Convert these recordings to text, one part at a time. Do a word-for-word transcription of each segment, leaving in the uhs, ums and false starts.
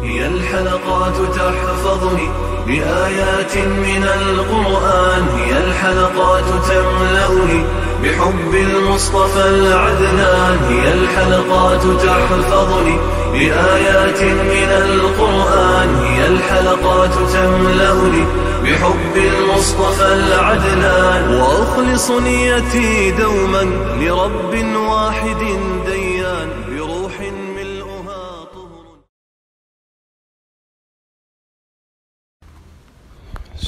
هي الحلقات تحفظني بآيات من القرآن، هي الحلقات تملأني بحب المصطفى العدنان، هي الحلقات تحفظني بآيات من القرآن، هي الحلقات تملأني بحب المصطفى العدنان، وأخلص نيتي دوما لرب واحد ديان، بروح ملؤها طهر.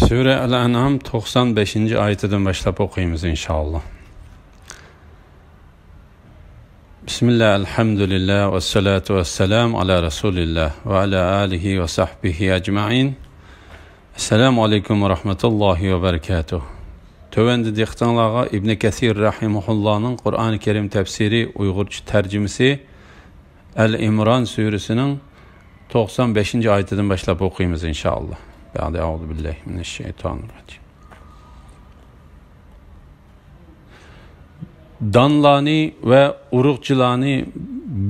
سۈرە ئەل-ئەنئام توقسان بەشىنچى ئايىتىدىن باشلاپ ئوقۇيمىز، ئىنشائاللا. بىسمىللا، ئەلھەمدۇلىللا، ۋەسسالاتۇ ۋەسسالامۇ ئالا رەسۇلىللا، ۋە ئالا ئالىھى ۋە سەھبىھى ئەجمەئىن. ئەسسالامۇ ئەلەيكۇم ۋە رەھمەتۇللاھى ۋە بەرىكاتۇھ. تۆۋەندە دىققىتىڭلارغا ئىبنى كەسىر رەھىمەھۇللانىڭ قۇرئانى كەرىم تەپسىرى ئۇيغۇرچە تەرجىمىسى، ئەل ئىمران سۈرىسىنىڭ توقسان بەشىنچى ئايىتىدىن باشلاپ ئوقۇيمىز، ئىنشائاللا. بەئدە، ئەئۇزۇ بىللاھى مىنەششەيتانىر راجىم. دانلارنى ۋە ئۇرۇقچىلارنى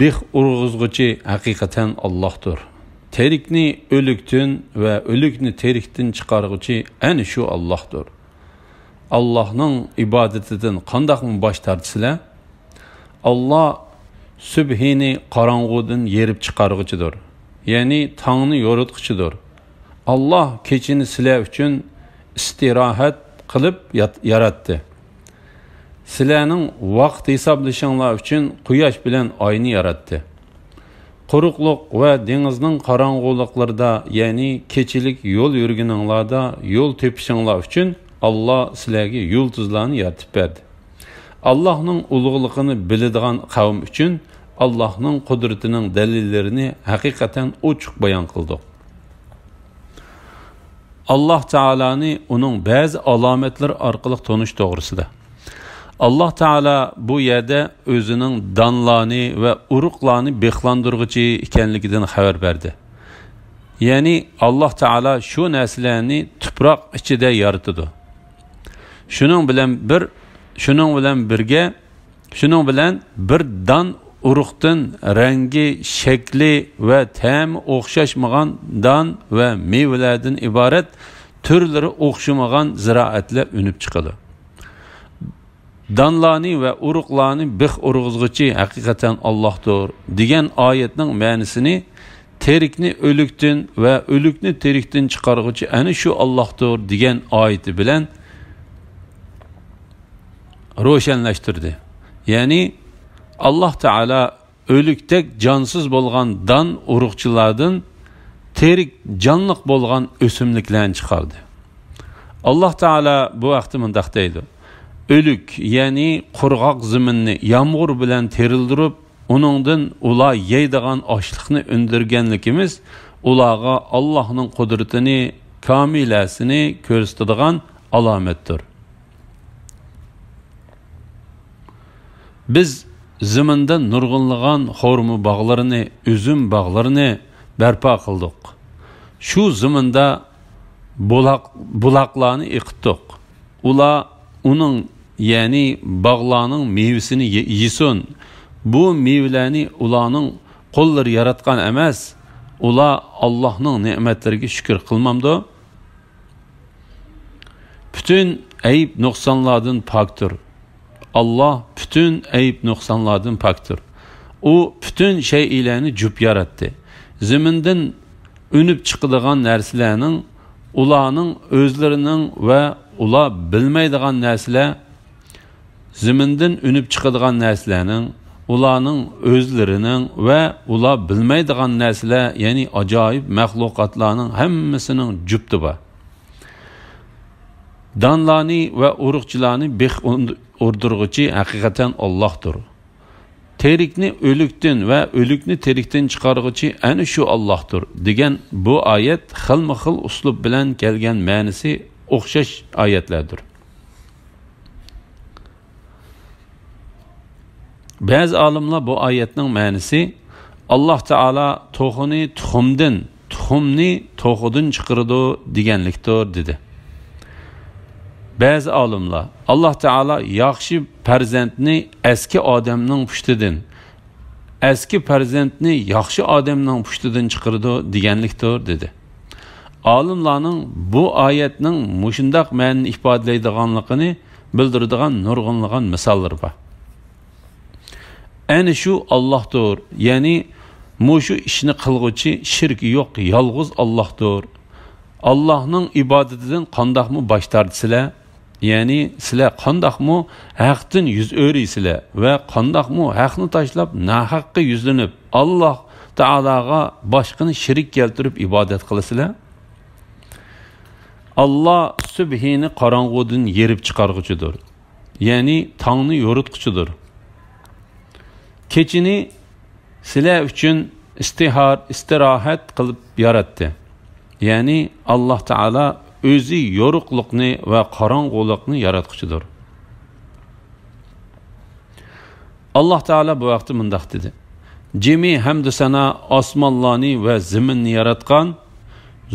بىخ ئۇرغۇزغۇچى ھەقىقەتەن ئاللاھتۇر. تىرىكنى ئۆلۈكتىن ۋە ئۆلۈكنى تىرىكتىن چىقارغۇچى ئەنە شۇ ئاللاھتۇر. ئاللاھنىڭ ئىبادىتىدىن قانداقمۇ باش تارتىسىلەر؟ ئاللاھ سۈبھىنى قاراڭغۇدىن يېرىپ چىقارغۇچىدۇر، يەنى تاڭنى يورۇتقۇچىدۇر. ئاللاھ كېچىنى سىلەر ئۈچۈن ئىستىراھەت قىلىپ يات-، ياراتتى. سىلەرنىڭ ۋاقىت ھېسابلىشىڭلار ئۈچۈن قۇياش بىلەن ئاينى ياراتتى. قۇرۇقلۇق ۋە دېڭىزنىڭ قاراڭغۇلۇقلىرىدا، يەنى كېچىلىك يول يۈرگىنىڭلاردا يول تېپىشىڭلار ئۈچۈن ئاللاھ سىلەرگە يۇلتۇزلارنى يارىتىپ بەردى. ئاللاھنىڭ ئۇلۇغلۇقىنى بىلىدىغان قەۋم ئۈچۈن ئاللاھنىڭ قۇدرىتىنىڭ دەلىللىرىنى ھەقىقەتەن ئوچۇق بايان قىلدۇق. ئاللاھ تائالانى ئۇنىڭ بەزى ئالامەتلىرى ئارقىلىق تونۇش توغرىسىدا. ئاللاھ تائالا بۇ يەردە ئۆزىنىڭ دانلارنى ۋە ئۇرۇقلارنى بىخلاندۇرغۇچى ئىكەنلىكىدىن خەۋەر بەردى. يەنى ئاللاھ تائالا شۇ نەرسىلەرنى تۇپراق ئىچىدە يارىتىدۇ. شۇنىڭ بىلەن بىر، شۇنىڭ بىلەن بىرگە، شۇنىڭ بىلەن بىر دان ئۇرۇقتىن رەڭگى، شەكلى ۋە تەمى ئوخشاشمىغان دان ۋە مېۋىلەردىن ئىبارەت تۈرلىرى ئوخشىمىغان زىرائەتلەر ئۈنۈپ چىقىدۇ. دانلارنى ۋە ئۇرۇقلارنى بىخ ئۇرغۇزغۇچى ھەقىقەتەن ئاللاھتۇر دېگەن ئايەتنىڭ مەنىسىنى تىرىكنى ئۆلۈكتىن ۋە ئۆلۈكنى تىرىكتىن چىقارغۇچى ئەنە شۇ ئاللاھتۇر دېگەن ئايىتى بىلەن روشەنلەشتۈردى. يەنى، ئاللاھ تائالا ئۆلۈكتەك جانسىز بولغان دان ئۇرۇقچىلاردىن تىرىك جانلىق بولغان ئۆسۈملۈكلەرنى چىقاردى. ئاللاھ تائالا بۇ ھەقتە مۇنداق دەيدۇ: ئۆلۈك، يەنى قۇرغاق زېمىننى يامغۇر بىلەن تىرىلدۈرۈپ، ئۇنىڭدىن ئۇلار يەيدىغان ئاشلىقنى ئۈندۈرگەنلىكىمىز ئۇلارغا ئاللاھنىڭ قۇدرىتىنى، كامىلەسىنى كۆرسىتىدىغان ئالامەتتۇر. بىز زېمىندا نۇرغۇنلىغان خورما باغلىرىنى، ئۈزۈم باغلىرىنى بەرپا قىلدۇق. شۇ زېمىندا بۇلاق-، بۇلاقلارنى ئېقىتتۇق. ئۇلار ئۇنىڭ، يەنى باغلارنىڭ مېۋىسىنى يە-، يېسۇن. بۇ مېۋىلەرنى ئۇلارنىڭ قوللىرى ياراتقان ئەمەس. ئۇلار ئاللاھنىڭ نېمەتلىرىگە شۈكۈر قىلمامدۇ؟ پۈتۈن ئەيىب-نۇقسانلاردىن پاكتۇر. ئاللاھ پۈتۈن ئەيىب-نۇقسانلاردىن پاكتۇر. ئۇ پۈتۈن شەيئىلەرنى جۈپ ياراتتى. زېمىندىن ئۈنۈپ چىقىدىغان نەرسىلەرنىڭ، ئۇلارنىڭ ئۆزلىرىنىڭ ۋە ئۇلار بىلمەيدىغان نەرسىلەر، زېمىندىن ئۈنۈپ چىقىدىغان نەرسىلەرنىڭ، ئۇلارنىڭ ئۆزلىرىنىڭ ۋە ئۇلار بىلمەيدىغان نەرسىلەر، يەنى ئاجايىپ مەخلۇقاتلارنىڭ ھەممىسىنىڭ جۈپتى بار. دانلارنى ۋە ئۇرۇقچىلارنى بىخ ئۇردۇرغۇچى ھەقىقەتەن ئاللاھتۇر. تىرىكنى ئۆلۈكتىن ۋە ئۆلۈكنى تىرىكتىن چىقارغۇچى ئەنە شۇ ئاللاھتۇر، دېگەن بۇ ئايەت خىلمۇ خىل ئۇسلۇب بىلەن كەلگەن مەنىسى ئوخشاش ئايەتلەردۇر. بەزى ئالىملار بۇ ئايەتنىڭ مەنىسى، ئاللاھ تائالا توخۇنى تۇخۇمدىن، تۇخۇمنى توخۇدىن چىقىرىدۇ دېگەنلىكتۇر، دېدى. بەزى ئالىملار، ئاللاھ تائالا ياخشى پەرزەنتنى ئەسكى ئادەمنىڭ پۇشتىدىن، ئەسكى پەرزەنتنى ياخشى ئادەمنىڭ پۇشتىدىن چىقىرىدۇ دېگەنلىكتۇر، دېدى. ئالىملارنىڭ بۇ ئايەتنىڭ مۇشۇنداق مەنىنى ئىپادىلەيدىغانلىقىنى بىلدۈرىدىغان نۇرغۇنلىغان مىساللىرى بار. ئەنە شۇ ئاللاھتۇر، يەنى مۇشۇ ئىشنى قىلغۇچى شېرىكى يوق يالغۇز ئاللاھتۇر. ئاللاھنىڭ ئىبادىتىدىن قانداقمۇ باش تارتىسىلەر؟ يەنى سىلەر قانداقمۇ ھەقتىن يۈز ئۆرۈيسىلەر ۋە قانداقمۇ ھەقنى تاشلاپ ناھەققە يۈزلىنىپ، ئاللاھ تائالاغا باشقىنى شېرىك كەلتۈرۈپ ئىبادەت قىلىسىلەر؟ ئاللاھ سۈبھىنى قاراڭغۇدىن يېرىپ چىقارغۇچىدۇر. يەنى تاڭنى يورۇتقۇچىدۇر. كېچىنى سىلەر ئۈچۈن ئىستىھار، ئىستىراھەت قىلىپ ياراتتى. يەنى ئاللاھ تائالا ئۆزى يورۇقلۇقنى ۋە قاراڭغۇلۇقنى ياراتقۇچىدۇر. ئاللاھ تائالا بۇ ھەقتە مۇنداق دېدى: جىمى ھەمدۇ سانا ئاسمانلارنى ۋە زېمىننى ياراتقان،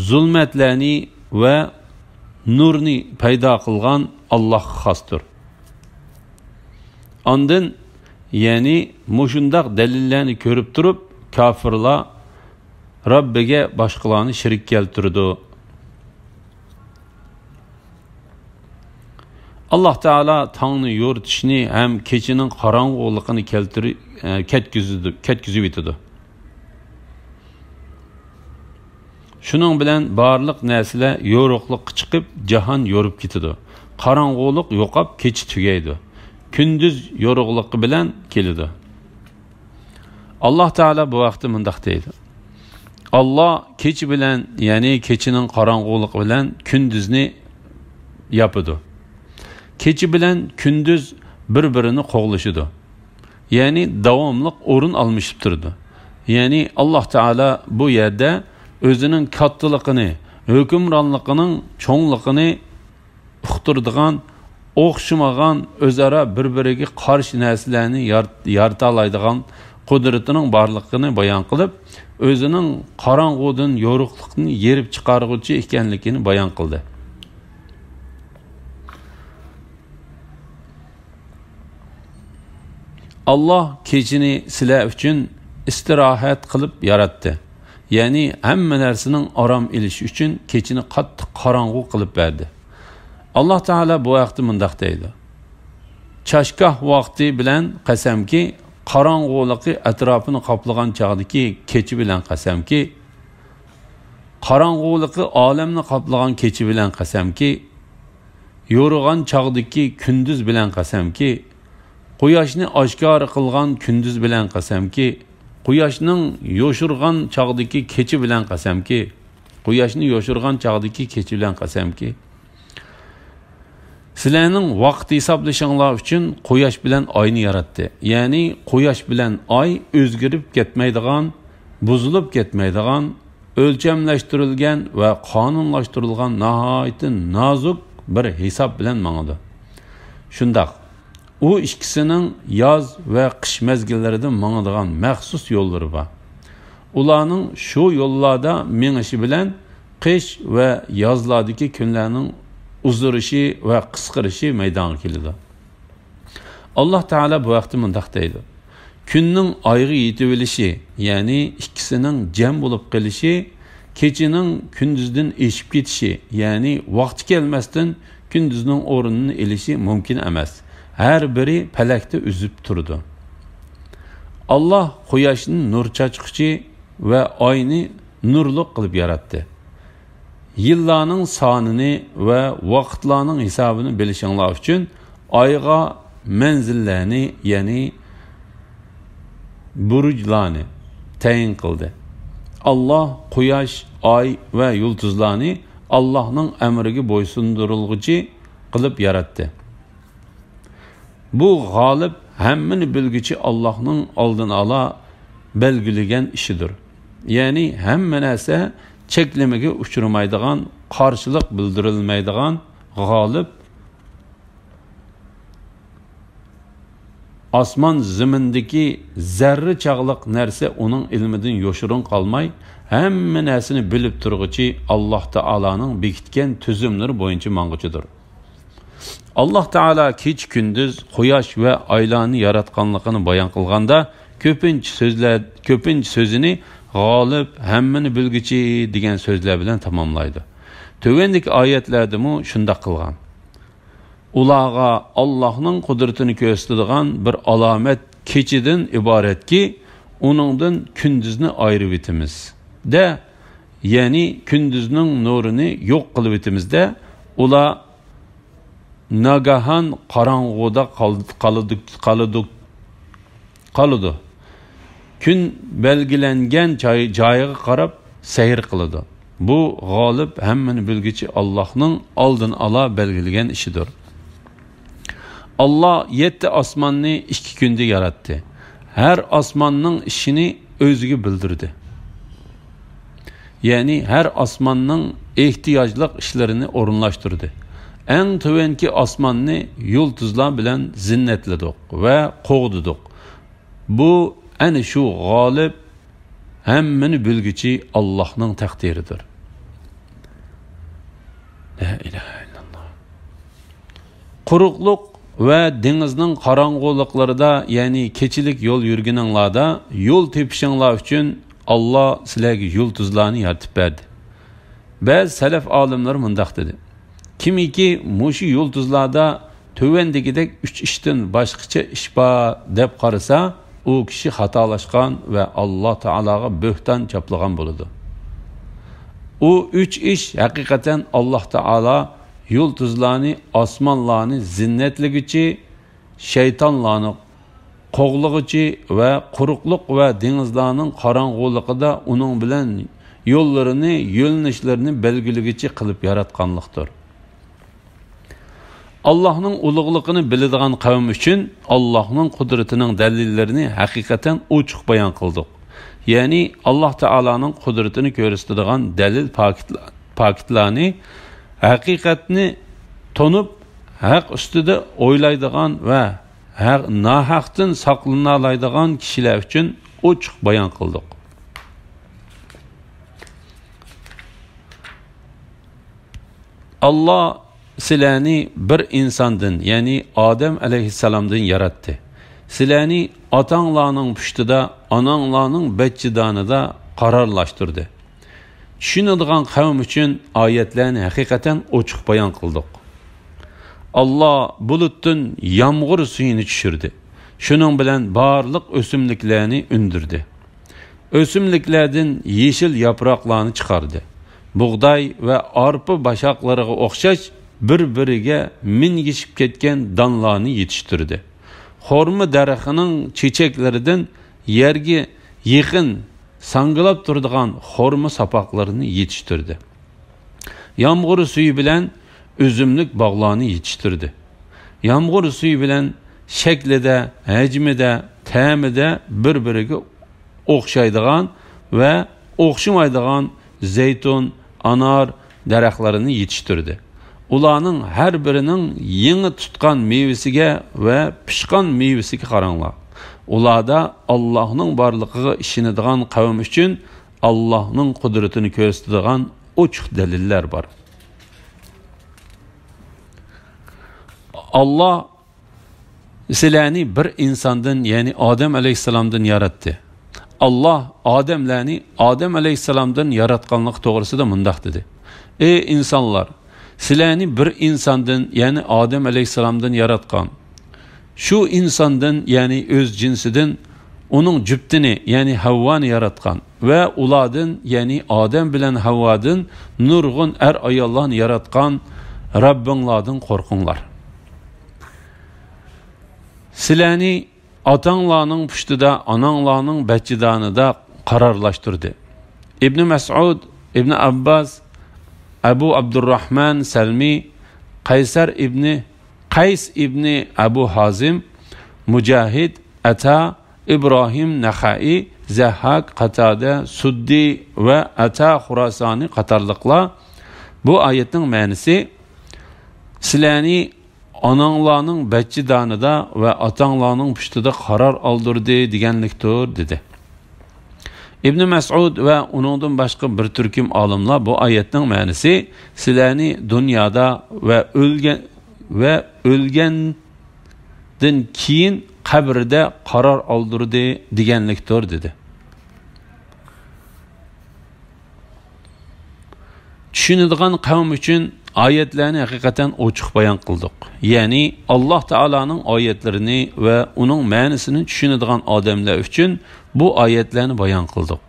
زۇلمەتلەرنى ۋە نۇرنى پەيدا قىلغان ئاللاھقا خاستۇر. ئاندىن، يەنى مۇشۇنداق دەلىللەرنى كۆرۈپ تۇرۇپ، كاپىرلار رەببىگە باشقىلارنى شېرىك كەلتۈرىدۇ. ئاللاھ تائالا تاڭنى يورۇتۇشنى ھەم كېچىنىڭ قاراڭغۇلۇقىنى كەلتۈرۈ-، ئە، كەتكۈزىدۇ-، كەتكۈزۈۋېتىدۇ. شۇنىڭ بىلەن بارلىق نەرسىلەر يورۇقلۇققا چىقىپ، جاھان يورۇپ كېتىدۇ. قاراڭغۇلۇق يوقاپ، كېچە تۈگەيدۇ. كۈندۈز يورۇقلۇقى بىلەن كېلىدۇ. ئاللاھ تائالا بۇ ھەقتە مۇنداق دەيدۇ: ئاللاھ كېچە بىلەن، يەنى كېچىنىڭ قاراڭغۇلۇقى بىلەن كۈندۈزنى ياپىدۇ. كېچە بىلەن كۈندۈز بىر-بىرىنى قوغلىشىدۇ. يەنى داۋاملىق ئورۇن ئالمىشىپ تۇرىدۇ. يەنى ئاللاھ تائالا بۇ يەردە ئۆزىنىڭ كاتتىلىقىنى، ھۆكۈمرانلىقىنىڭ چوڭلۇقىنى ئۇقتۇرىدىغان، ئوخشىمىغان، ئۆزئارا بىر-بىرىگە قارشى نەرسىلەرنى يار-، يارىتالايدىغان قۇدرىتىنىڭ بارلىقىنى بايان قىلىپ، ئۆزىنىڭ قاراڭغۇدىن يورۇقلۇقنى يېرىپ چىقارغۇچى ئىكەنلىكىنى بايان قىلدى. ئاللاھ كېچىنى سىلەر ئۈچۈن ئىستىراھەت قىلىپ ياراتتى. يەنى ھەممە نەرسىنىڭ ئارام ئېلىشى ئۈچۈن كېچىنى قاتتىق قاراڭغۇ قىلىپ بەردى. ئاللاھ تائالا بۇ ھەقتە مۇنداق دەيدۇ: چاشگاھ ۋاقتى بىلەن قەسەمكى، قاراڭغۇلۇقى ئەتراپىنى قاپلىغان چاغدىكى كېچە بىلەن قەسەمكى، قاراڭغۇلۇقى ئالەمنى قاپلىغان كېچە بىلەن قەسەمكى، يورۇغان چاغدىكى كۈندۈز بىلەن قەسەمكى، قۇياشنى ئاشكارا قىلغان كۈندۈز بىلەن قەسەمكى، قۇياشنىڭ يوشۇرغان چاغدىكى كېچە بىلەن قەسەمكى، قۇياشنى يوشۇرغان چاغدىكى كېچە بىلەن قەسەمكى، سىلەرنىڭ ۋاقىت ھېسابلىشىڭلار ئۈچۈن قۇياش بىلەن ئاينى ياراتتى. يەنى قۇياش بىلەن ئاي ئۆزگىرىپ كەتمەيدىغان، بۇزۇلۇپ كەتمەيدىغان، ئۆلچەملەشتۈرۈلگەن ۋە قانۇنلاشتۇرۇلغان ناھايىتى نازۇك بىر ھېساب بىلەن ماڭىدۇ. شۇنداق، ئۇ ئىككىسىنىڭ ياز ۋە قىش مەزگىللىرىدا ماڭىدىغان مەخسۇس يوللىرى بار. ئۇلارنىڭ شۇ يوللاردا مېڭىشى بىلەن قىش ۋە يازلاردىكى كۈنلەرنىڭ ئۇزىرىشى ۋە قىسقىرىشى مەيدانغا كېلىدۇ. ئاللاھ تائالا بۇ ھەقتە مۇنداق دەيدۇ: كۈننىڭ ئايغا يېتىۋېلىشى، يەنى ئىككىسىنىڭ جەم بولۇپ قېلىشى، كېچىنىڭ كۈندۈزدىن ئېشىپ كېتىشى، يەنى ۋاقتى كەلمەستىن كۈندۈزنىڭ ئورنىنى ئېلىشى مۇمكىن ئەمەس. ھەر بىرى پەلەكتە ئۈزۈپ تۇرىدۇ. ئاللاھ قۇياشنى نۇر چاچقۇچى ۋە ئاينى نۇرلۇق قىلىپ ياراتتى. يىللارنىڭ سانىنى ۋە ۋاقىتلارنىڭ ھېسابىنى بىلىشىڭلار ئۈچۈن ئايغا مەنزىللەرنى، يەنى بۇرۇجلارنى تەيىن قىلدى. ئاللاھ قۇياش، ئاي ۋە يۇلتۇزلارنى ئاللاھنىڭ ئەمرىگە بويسۇندۇرۇلغۇچى قىلىپ ياراتتى. بۇ غالىب، ھەممىنى بىلگۈچى ئاللاھنىڭ ئالدىن ئالا بەلگىلىگەن ئىشىدۇر. يەنى ھەممە نەرسە چەكلىمىگە ئۇچرىمايدىغان، قارشىلىق بىلدۈرۈلمەيدىغان غالىب، ئاسمان زېمىندىكى زەررە چاغلىق نەرسە ئۇنىڭ ئىلمىدىن يوشۇرۇن قالماي، ھەممە نەرسىنى بىلىپ تۇرغۇچى ئاللاھ تائالانىڭ بېكىتكەن تۈزۈملىرى بويىچە ماڭغۇچىدۇر. ئاللاھ تائالا كېچە-كۈندۈز، قۇياش ۋە ئايلارنى ياراتقانلىقىنى بايان قىلغاندا، كۆپىنچە سۆزلەر، كۆپىنچە سۆزىنى غالىب، ھەممىنى بىلگۈچى دېگەن سۆزلەر بىلەن تاماملايدۇ. تۆۋەندىكى ئايەتلەردىمۇ شۇنداق قىلغان. ئۇلارغا ئاللاھنىڭ قۇدرىتىنى كۆرسىتىدىغان بىر ئالامەت كېچىدىن ئىبارەتكى، ئۇنىڭدىن كۈندۈزنى ئايرىۋېتىمىز دە، يەنى كۈندۈزنىڭ نۇرىنى يوق قىلىۋېتىمىز دە، ئۇلار ناگاھان قاراڭغۇدا قال-، قالىدۇ، قالىدۇ، قالىدۇ. كۈن بەلگىلەنگەن جاي-، جايىغا قاراپ سەير قىلىدۇ. بۇ غالىب، ھەممىنى بىلگۈچى ئاللاھنىڭ ئالدىن ئالا بەلگىلىگەن ئىشىدۇر. ئاللا يەتتە ئاسماننى ئىككى كۈندە ياراتتى. ھەر ئاسماننىڭ ئىشىنى ئۆزىگە بىلدۈردى. يەنى ھەر ئاسماننىڭ ئېھتىياجلىق ئىشلىرىنى ئورۇنلاشتۇردى. ئەڭ تۆۋەنكى ئاسماننى يۇلتۇزلار بىلەن زىننەتلىدۇق ۋە قوغدىدۇق. بۇ ئەنە شۇ غالىب، ھەممىنى بىلگۈچى ئاللاھنىڭ تەقدىرىدۇر. لا ئىلاھە ئىللاللا. قۇرۇقلۇق ۋە دېڭىزنىڭ قاراڭغۇلۇقلىرىدا، يەنى كېچىلىك يول يۈرگىنىڭلاردا يول تېپىشىڭلار ئۈچۈن ئاللا سىلەرگە يۇلتۇزلارنى يارىتىپ بەردى. بەزى سەلەف ئالىملىرى مۇنداق دېدى: كىمكى مۇشۇ يۇلتۇزلاردا تۆۋەندىكىدەك ئۈچ ئىشتىن باشقىچە ئىش بار دەپ قارىسا، ئۇ كىشى خاتالاشقان ۋە ئاللا تائالاغا بۆھتان چاپلىغان بولىدۇ. ئۇ ئۈچ ئىش ھەقىقەتەن ئاللا تائالا يۇلتۇزلارنى، ئاسمانلارنى زىننەتلىگۈچى، شەيتانلارنى قوغلىغۇچى ۋە قۇرۇقلۇق ۋە دېڭىزلارنىڭ قاراڭغۇلۇقىدا ئۇنىڭ بىلەن يوللىرىنى، يۆنىلىشلىرىنى بەلگىلىگۈچى قىلىپ ياراتقانلىقتۇر. ئاللاھنىڭ ئۇلۇغلۇقىنى بىلىدىغان قەۋم ئۈچۈن ئاللاھنىڭ قۇدرىتىنىڭ دەلىللىرىنى ھەقىقەتەن ئوچۇق بايان قىلدۇق. يەنى ئاللاھ تائالانىڭ قۇدرىتىنى كۆرسىتىدىغان دەلىل پاكىتلا-، پاكىتلارنى، ھەقىقەتنى تونۇپ، ھەق ئۈستىدە ئويلايدىغان ۋە ھەق، ناھەقتىن ساقلىنالايدىغان كىشىلەر ئۈچۈن ئوچۇق بايان قىلدۇق. ئاللا سىلەرنى بىر ئىنساندىن، يەنى ئادەم ئەلەيھىسسالامدىن ياراتتى. سىلەرنى ئاتاڭلارنىڭ پۇشتىدا، ئاناڭلارنىڭ بەچچىدانىدا قارارلاشتۇردى. چۈشىنىدىغان قەۋم ئۈچۈن ئايەتلەرنى ھەقىقەتەن ئوچۇق بايان قىلدۇق. ئاللا بۇلۇتتىن يامغۇر سۈيىنى چۈشۈردى. شۇنىڭ بىلەن بارلىق ئۆسۈملۈكلەرنى ئۈندۈردى. ئۆسۈملۈكلەردىن يېشىل ياپراقلارنى چىقاردى. بۇغداي ۋە ئارپا باشاقلىرىغا ئوخشاش بىر-بىرىگە مىنگىشىپ كەتكەن دانلارنى يېتىشتۈردى. خورما دەرىخىنىڭ چېچەكلىرىدىن يەرگە يېقىن ساڭگىلاپ تۇرىدىغان خورما ساپاقلىرىنى يېتىشتۈردى. يامغۇر سۈيى بىلەن ئۈزۈملۈك باغلارنى يېتىشتۈردى. يامغۇر سۈيى بىلەن شەكلىدە، ھەجمىدە، تەمىدە بىر-بىرىگە ئوخشايدىغان ۋە ئوخشىمايدىغان زەيتۇن، ئانار دەرەخلىرىنى يېتىشتۈردى. ئۇلارنىڭ ھەر بىرىنىڭ يېڭى تۇتقان مېۋىسىگە ۋە پىشقان مېۋىسىگە قاراڭلار. ئۇلاردا ئاللاھنىڭ بارلىقىغا ئىشىنىدىغان قەۋم ئۈچۈن ئاللاھنىڭ قۇدرىتىنى كۆرسىتىدىغان ئوچۇق دەلىللەر بار. ئاللا سىلەرنى بىر ئىنساندىن، يەنى ئادەم ئەلەيھىسسالامدىن ياراتتى. ئاللا ئادەملەرنى ئادەم ئەلەيھىسسالامدىن ياراتقانلىقى توغرىسىدا مۇنداق دېدى: ئەي ئىنسانلار، سىلەرنى بىر ئىنساندىن، يەنى ئادەم ئەلەيھىسسالامدىن ياراتقان. شۇ ئىنساندىن، يەنى ئۆز جىنسىدىن ئۇنىڭ جۈپتىنى، يەنى ھەۋۋانى ياراتقان ۋە ئۇلاردىن، يەنى ئادەم بىلەن ھەۋۋادىن نۇرغۇن ئەر-ئاياللارنى ياراتقان رەببىڭلاردىن قورقۇڭلار. سىلەرنى ئاتاڭلارنىڭ پۇشتىدا، ئاناڭلارنىڭ بەچچىدانىدا قارارلاشتۇردى. ئىبنى مەسئۇد، ئىبنى ئابباس، ئەبۇ ئابدۇرراھمان سەلمى، قەيسەر ئىبنى، قەيس ئىبنى ئەبۇ ھازىم، مۇجاھىد، ئەتا، ئىبراھىم نەخەئى، زەھھاك، قاتادە، سۇددى ۋە ئەتا خۇراسانى قاتارلىقلار. بۇ ئايەتنىڭ مەنىسى، سىلەرنى ئاناڭلارنىڭ بەچچىدانىدا ۋە ئاتاڭلارنىڭ پۇشتىدا قارار ئالدۇردى دېگەنلىكتۇر، دېدى. ئىبنى مەسئۇد ۋە ئۇنىڭدىن باشقا بىر تۈركۈم ئالىملار بۇ ئايەتنىڭ مەنىسى، سىلەرنى دۇنيادا ۋە ئۆلگەن، ۋە ئۆلگەندىن كېيىن قەبرىدە قارار ئالدۇردى دېگەنلىكتۇر، دېدى. چۈشىنىدىغان قەۋم ئۈچۈن ئايەتلەرنى ھەقىقەتەن ئوچۇق بايان قىلدۇق. يەنى ئاللاھ تائالانىڭ ئايەتلىرىنى ۋە ئۇنىڭ مەنىسىنى چۈشىنىدىغان ئادەملەر ئۈچۈن بۇ ئايەتلەرنى بايان قىلدۇق.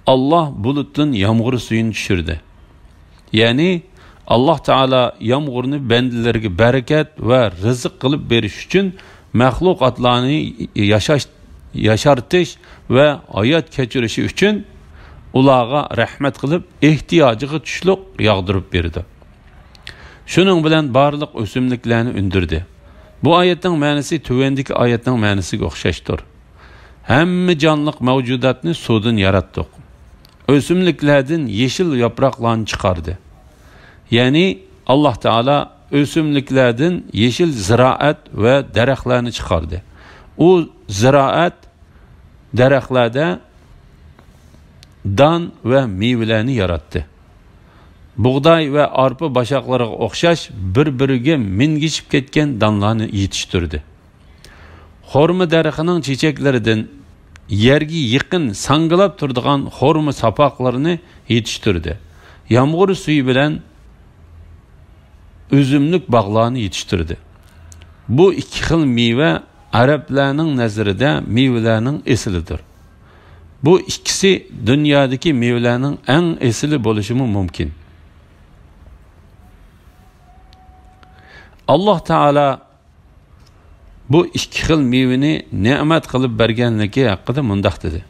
ئاللاھ بۇلۇتتىن يامغۇر سۈيىنى چۈشۈردى. يەنى ئاللاھ تائالا يامغۇرنى بەندىلىرىگە بەرىكەت ۋە رىزىق قىلىپ بېرىش ئۈچۈن مەخلۇقاتلارنى ياشاش، ياشارتىش ۋە ھايات كەچۈرۈشى ئۈچۈن ئۇلارغا رەھمەت قىلىپ، ئېھتىياجىغا چۈشلۈك ياغدۇرۇپ بېرىدۇ. شۇنىڭ بىلەن بارلىق ئۆسۈملۈكلەرنى ئۈندۈردى. بۇ ئايەتنىڭ مەنىسى تۆۋەندىكى ئايەتنىڭ مەنىسىگە ئوخشاشتۇر. ھەممە جانلىق مەۋجۇداتنى سۇدىن ياراتتۇق. ئۆسۈملۈكلەردىن يېشىل ياپراقلارنى چىقاردى. يەنى ئاللاھ تائالا ئۆسۈملۈكلەردىن يېشىل زىرائەت ۋە دەرەخلەرنى چىقاردى. ئۇ زىرائەت دەرەخلەردە دان ۋە مېۋىلەرنى ياراتتى. بۇغداي ۋە ئارپا باشاقلىرىغا ئوخشاش بىر-بىرىگە مىنگىشىپ كەتكەن دانلارنى يېتىشتۈردى. خورما دەرىخىنىڭ چېچەكلىرىدىن يەرگە يېقىن ساڭگىلاپ تۇرىدىغان خورما ساپاقلىرىنى يېتىشتۈردى. يامغۇر سۈيى بىلەن ئۈزۈملۈك باغلارنى يېتىشتۈردى. بۇ ئىككى خىل مېۋە ئەرەبلەرنىڭ نەزىرىدە مېۋىلەرنىڭ ئېسىلىدۇر. بۇ ئىككىسى دۇنيادىكى مېۋىلەرنىڭ ئەڭ ئېسىلى بولۇشىمۇ مۇمكىن. ئاللاھ تائالا بۇ ئىككى خىل مېۋىنى نېمەت قىلىپ بەرگەنلىكى ھەققىدە مۇنداق دېدى: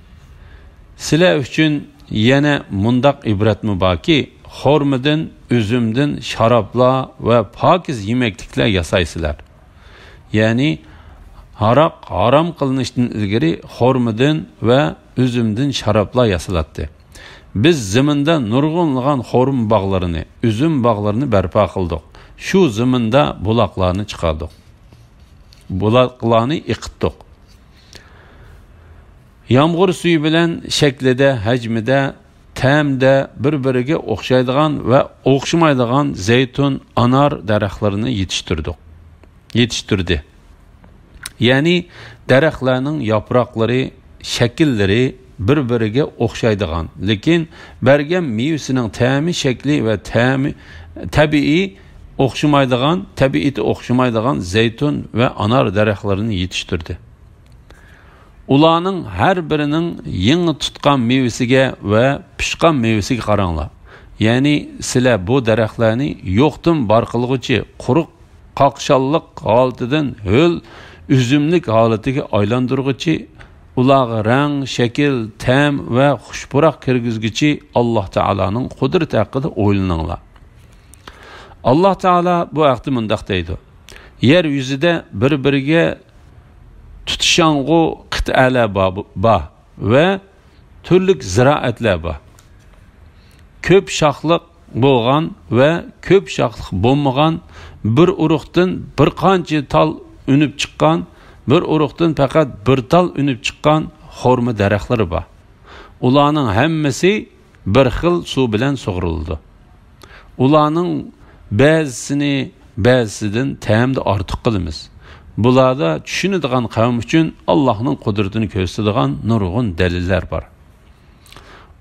سىلەر ئۈچۈن يەنە مۇنداق ئىبرەتمۇ باركى، خورمىدىن، ئۈزۈمدىن شارابلار ۋە پاكىز يېمەكلىكلەر ياسايسىلەر. يەنى ھاراق ھارام قىلىنىشتىن ئىلگىرى خورمىدىن ۋە ئۈزۈمدىن شارابلار ياسىلاتتى. بىز زېمىندا نۇرغۇنلىغان خورما باغلىرىنى، ئۈزۈم باغلىرىنى بەرپا قىلدۇق. شۇ زېمىندا بۇلاقلارنى چىقاردۇق. بۇلاقلارنى ئېقىتتۇق. يامغۇر سۈيى بىلەن شەكلىدە، ھەجمىدە، تەمىدە بىر-بىرىگە ئوخشايدىغان ۋە ئوخشىمايدىغان زەيتۇن، ئانار دەرەخلىرىنى يېتىشتۈردۇق، يېتىشتۈردى. يەنى دەرەخلەرنىڭ ياپراقلىرى، شەكىللىرى بىر-بىرىگە ئوخشايدىغان، لېكىن بەرگەن مېۋىسىنىڭ تەمى، شەكلى ۋە تەمى تەبىئىي ئوخشىمايدىغان، تەبىئىتى ئوخشىمايدىغان زەيتۇن ۋە ئانار دەرەخلىرىنى يېتىشتۈردى. ئۇلارنىڭ ھەر بىرىنىڭ يېڭى تۇتقان مېۋىسىگە ۋە پىشقان مېۋىسىگە قاراڭلار. يەنى سىلەر بۇ دەرەخلەرنى يوقتىن بار قىلغۇچى قۇرۇق قاقشاللىق ھالىتىدىن ھۆل ئۈزۈملۈك ھالىتىگە ئايلاندۇرغۇچى، ئۇلارغا رەڭ، شەكىل، تەم ۋە خۇش پۇراق كىرگۈزگۈچى ئاللاھ تائالانىڭ قۇدرىتى ھەققىدە ئويلىنىڭلار. ئاللاھ تائالا بۇ ھەقتە مۇنداق دەيدۇ: يەر يۈزىدە بىر-بىرىگە تۇتىشاڭغۇ قىتئەلەر بار، بار ۋە تۈرلۈك زىرائەتلەر بار. كۆپ شاخلىق بولغان ۋە كۆپ شاخلىق بولمىغان، بىر ئۇرۇقتىن بىر قانچە تال ئۈنۈپ چىققان، بىر ئۇرۇقتىن پەقەت بىر تال ئۈنۈپ چىققان خورما دەرەخلىرى بار. ئۇلارنىڭ ھەممىسى بىر خىل سۇ بىلەن سۇغۇرۇلىدۇ. ئۇلارنىڭ بەزىسىنى بەزىسىدىن تەمدە ئارتۇق قىلىمىز. بۇلاردا چۈشىنىدىغان قەۋم ئۈچۈن ئاللاھنىڭ قۇدرىتىنى كۆرسىتىدىغان نۇرغۇن دەلىللەر بار.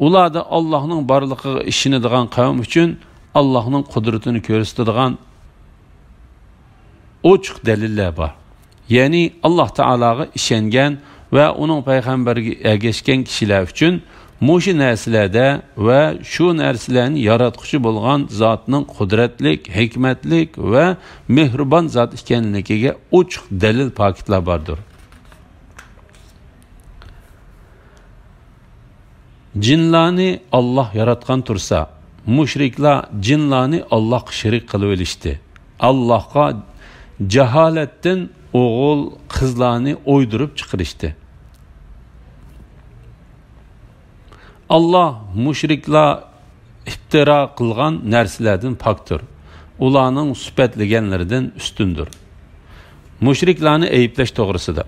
ئۇلاردا ئاللاھنىڭ بارلىقىغا ئىشىنىدىغان قەۋم ئۈچۈن ئاللاھنىڭ قۇدرىتىنى كۆرسىتىدىغان ئوچۇق دەلىللەر بار. يەنى ئاللاھ تائالاغا ئىشەنگەن ۋە ئۇنىڭ پەيغەمبىرىگە ئەگەشكەن كىشىلەر ئۈچۈن مۇشۇ نەرسىلەردە ۋە شۇ نەرسىلەرنى ياراتقۇچى بولغان زاتنىڭ قۇدرەتلىك، ھېكمەتلىك ۋە مېھرىبان زات ئىكەنلىكىگە ئوچۇق دەلىل، پاكىتلار باردۇر. جىنلارنى ئاللاھ ياراتقان تۇرسا، مۇشرىكلار جىنلارنى ئاللاھقا شېرىك قىلىۋېلىشتى. ئاللاھقا جاھالەتتىن ئوغۇل، قىزلارنى ئويدۇرۇپ چىقىرىشتى. ئاللاھ مۇشرىكلار ئىپتىرا قىلغان نەرسىلەردىن پاكتۇر. ئۇلارنىڭ سۈپەتلىگەنلىرىدىن ئۈستۈندۇر. مۇشرىكلارنى ئەيىبلەش توغرىسىدا.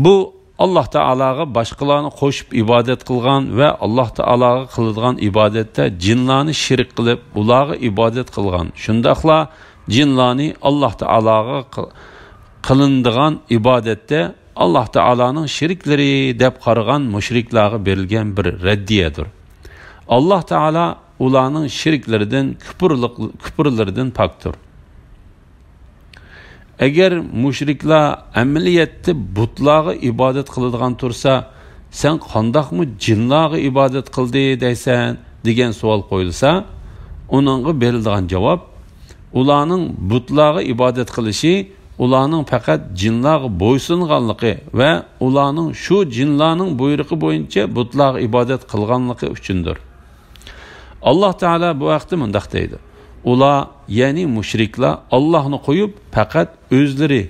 بۇ ئاللاھ تائالاغا باشقىلارنى قوشۇپ ئىبادەت قىلغان ۋە ئاللاھ تائالاغا قىلىدىغان ئىبادەتتە جىنلارنى شېرىك قىلىپ، ئۇلارغا ئىبادەت قىلغان، شۇنداقلا جىنلارنى ئاللاھ تائالاغا قىل-، قىلىنىدىغان ئىبادەتتە ئاللاھ تائالانىڭ شېرىكلىرى دەپ قارىغان مۇشرىكلارغا بېرىلگەن بىر رەددىيەدۇر. ئاللاھ تائالا ئۇلارنىڭ شېرىكلىرىدىن، كۇپۇرلۇق-، كۇپۇرلىرىدىن پاكتۇر. ئەگەر مۇشرىكلار ئەمەلىيەتتە بۇتلارغا ئىبادەت قىلىدىغان تۇرسا، سەن قانداقمۇ جىنلارغا ئىبادەت قىلدى دەيسەن؟ دېگەن سوئال قويۇلسا، ئۇنىڭغا بېرىلىدىغان جاۋاب، ئۇلارنىڭ بۇتلارغا ئىبادەت قىلىشى ئۇلارنىڭ پەقەت جىنلارغا بويسۇنغانلىقى ۋە ئۇلارنىڭ شۇ جىنلارنىڭ بۇيرۇقى بويىچە بۇتلارغا ئىبادەت قىلغانلىقى ئۈچۈندۇر. ئاللاھ تائالا بۇ ھەقتە مۇنداق دەيدۇ: ئۇلار، يەنى مۇشرىكلار، ئاللاھنى قويۇپ، پەقەت ئۆزلىرى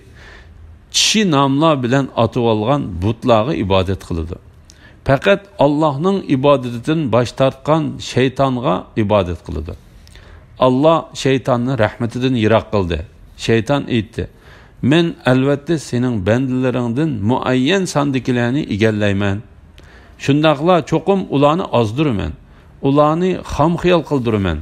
چىشى ناملار بىلەن ئاتىۋالغان بۇتلارغا ئىبادەت قىلىدۇ. پەقەت ئاللاھنىڭ ئىبادىتىدىن باش تارتقان شەيتانغا ئىبادەت قىلىدۇ. ئاللاھ شەيتاننى رەھمىتىدىن يىراق قىلدى. شەيتان ئېيتتى: مەن ئەلۋەتتە سېنىڭ بەندىلىرىڭدىن مۇئەييەن ساندىكىلەرنى ئىگىلەيمەن. شۇنداقلا چوقۇم ئۇلارنى ئازدۇرىمەن، ئۇلارنى خام خىيال قىلدۇرىمەن.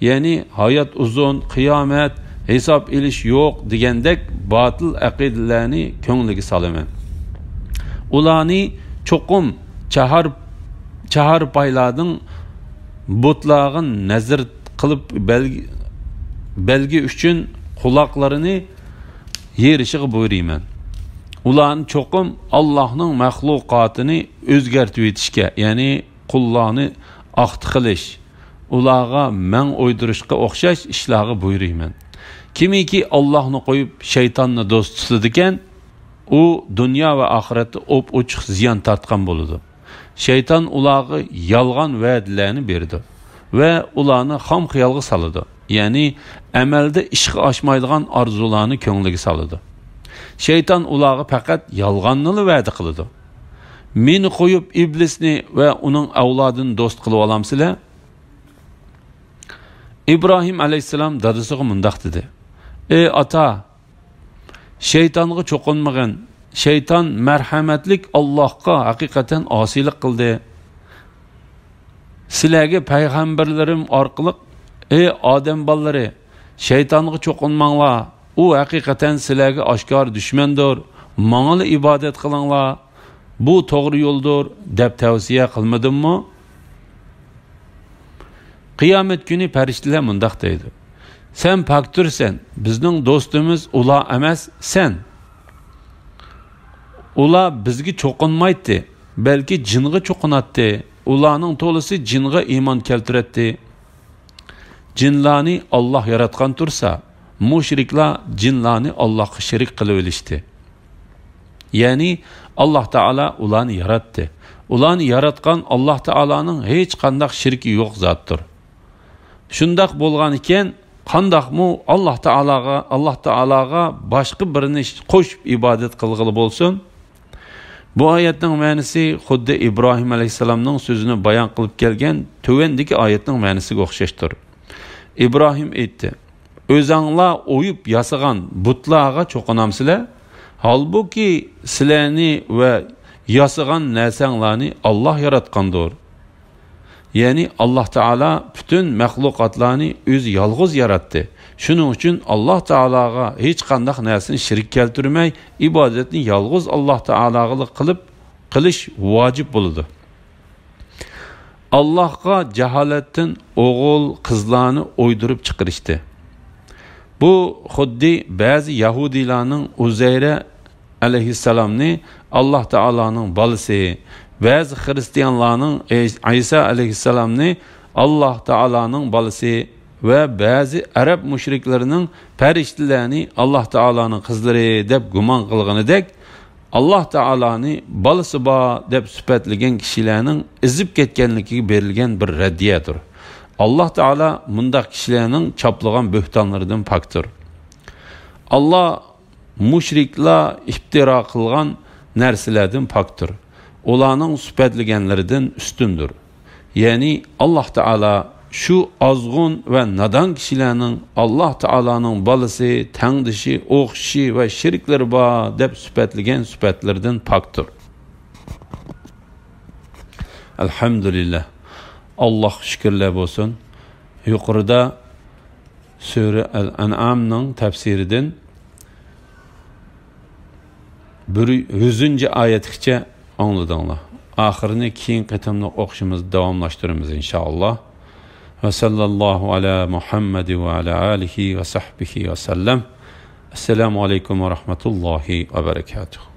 يەنى ھايات ئۇزۇن، قىيامەت، ھېساب ئېلىش يوق دېگەندەك باتىل ئەقىدىلەرنى كۆڭلىگە سالىمەن. ئۇلارنى چوقۇم چاھار-، چاھارپايلاردىن بۇتلارغا نەزىر قىلىپ بەلگە-، بەلگە ئۈچۈن قۇلاقلىرىنى يېرىشىغا بۇيرۇيمەن. ئۇلارنى چوقۇم ئاللاھنىڭ مەخلۇقاتىنى ئۆزگەرتىۋېتىشكە، يەنى قۇللارنى ئاختا قىلىش، ئۇلارغا مەڭ ئويدۇرۇشقا ئوخشاش ئىشلارغا بۇيرۇيمەن. كىمكى ئاللاھنى قويۇپ، شەيتاننى دوست تۇتىدىكەن، ئۇ دۇنيا ۋە ئاخىرەتتە ئوپئوچۇق زىيان تارتقان بولىدۇ. شەيتان ئۇلارغا يالغان ۋەدىلەرنى بېرىدۇ ۋە ئۇلارنى خام خىيالغا سالىدۇ، يەنى ئەمەلدە ئىشقا ئاشمايدىغان ئارزۇلارنى كۆڭلىگە سالىدۇ. شەيتان ئۇلارغا پەقەت يالغاننىلا ۋەدە قىلىدۇ. مېنى قويۇپ، ئىبلىسنى ۋە ئۇنىڭ ئەۋلادىنى دوست قىلىۋالامسىلەر؟ ئىبراھىم ئەلەيھىسسالام دادىسىغا مۇنداق دېدى: ئى ئاتا، شەيتانغا چوقۇنمىغىن. شەيتان مەرھەمەتلىك ئاللاھقا ھەقىقەتەن ئاسىيلىق قىلدى. سىلەرگە پەيغەمبەرلىرىم ئارقىلىق، ئى ئادەم بالىلىرى، شەيتانغا چوقۇنماڭلار. ئۇ ھەقىقەتەن سىلەرگە ئاشكارا دۈشمەندۇر. ماڭىلا ئىبادەت قىلىڭلار. بۇ توغرا يولدۇر، دەپ تەۋسىيە قىلمىدىممۇ؟ قىيامەت كۈنى پەرىشتىلەر مۇنداق دەيدۇ: سەن پاكتۇرسەن، بىزنىڭ دوستىمىز ئۇلار ئەمەس، سەن. ئۇلار بىزگە چوقۇنمايتتى، بەلكى جىنغا چوقۇناتتى. ئۇلارنىڭ تولىسى جىنغا ئىمان كەلتۈرەتتى. جىنلارنى ئاللاھ ياراتقان تۇرسا، مۇشرىكلار جىنلارنى ئاللاھقا شېرىك قىلىۋېلىشتى. يەنى ئاللاھ تائالا ئۇلارنى ياراتتى. ئۇلارنى ياراتقان ئاللاھ تائالانىڭ ھېچقانداق شېرىكى يوق زاتتۇر. شۇنداق بولغان ئىكەن، قانداقمۇ ئاللاھ تائالاغا، ئاللاھ تائالاغا باشقا بىرىنى قوشۇپ ئىبادەت قىلغىلى بولسۇن؟ بۇ ئايەتنىڭ مەنىسى خۇددى ئىبراھىم ئەلەيھىسسالامنىڭ سۆزىنى بايان قىلىپ كەلگەن تۆۋەندىكى ئايەتنىڭ مەنىسىگە ئوخشاشتۇر. ئىبراھىم ئېيتتى: ئۆزەڭلار ئويۇپ ياسىغان بۇتلارغا چوقۇنامسىلەر؟ ھالبۇكى، سىلەرنى ۋە ياسىغان نەرسەڭلارنى ئاللاھ ياراتقاندۇر. يەنى ئاللاھ تائالا پۈتۈن مەخلۇقاتلارنى ئۆزى يالغۇز ياراتتى. شۇنىڭ ئۈچۈن ئاللاھ تائالاغا ھېچقانداق نەرسىنى شېرىك كەلتۈرمەي، ئىبادەتنى يالغۇز ئاللاھ تائالاغىلا قىلىپ، قىلىش ۋاجىپ بولىدۇ. ئاللاھقا جاھالەتتىن ئوغۇل، قىزلارنى ئويدۇرۇپ چىقىرىشتى. بۇ خۇددى بەزى يەھۇدىيلارنىڭ ئۇزەيرە ئەلەيھىسسالامنى ئاللاھ تائالانىڭ بالىسى، بەزى خىرىستىيانلارنىڭ ئەي-، ئەيسا ئەلەيھىسسالامنى ئاللاھ تائالانىڭ بالىسى ۋە بەزى ئەرەب مۇشرىكلىرىنىڭ پەرىشتىلەرنى ئاللاھ تائالانىڭ قىزلىرى دەپ گۇمان قىلغىنىدەك، ئاللاھ تائالانى بالىسى بار دەپ سۈپەتلىگەن كىشىلەرنىڭ ئېزىپ كەتكەنلىكىگە بېرىلگەن بىر رەددىيەدۇر. ئاللاھ تائالا مۇنداق كىشىلەرنىڭ چاپلىغان بۆھتانلىرىدىن پاكتۇر. ئاللاھ مۇشرىكلار ئىپتىرا قىلغان نەرسىلەردىن پاكتۇر. ئۇلارنىڭ سۈپەتلىگەنلىرىدىن ئۈستۈندۇر. يەنى ئاللاھ تائالا شۇ ئازغۇن ۋە نادان كىشىلەرنىڭ ئاللاھ تائالانىڭ بالىسى، تەڭدىشى، ئوخشىشى ۋە شېرىكلىرى بار دەپ سۈپەتلىگەن سۈپەتلىرىدىن پاكتۇر. ئەلھەمدۇلىللاھ. ئاللاھقا شۈكۈرلەر بولسۇن. يۇقىرىدا سۈرە ئەل-ئەنئامنىڭ تەپسىرىدىن بىر يۈزىنچى ئايەتكىچە ئاڭلىدىڭلار. ئاخىرىنى كېيىنكى قېتىملىق ئوقۇشىمىزدا داۋاملاشتۇرىمىز، ئىنشائاللا. ۋە ساللاللاھۇ ئەلا مۇھەممەد ۋە ئەلا ئالىھى ۋە سەھبىھى ۋە سەللەم. ئەسسالامۇ ئەلەيكۇم ۋە رەھمەتۇللاھى ۋە بەرەكاتۇھۇ.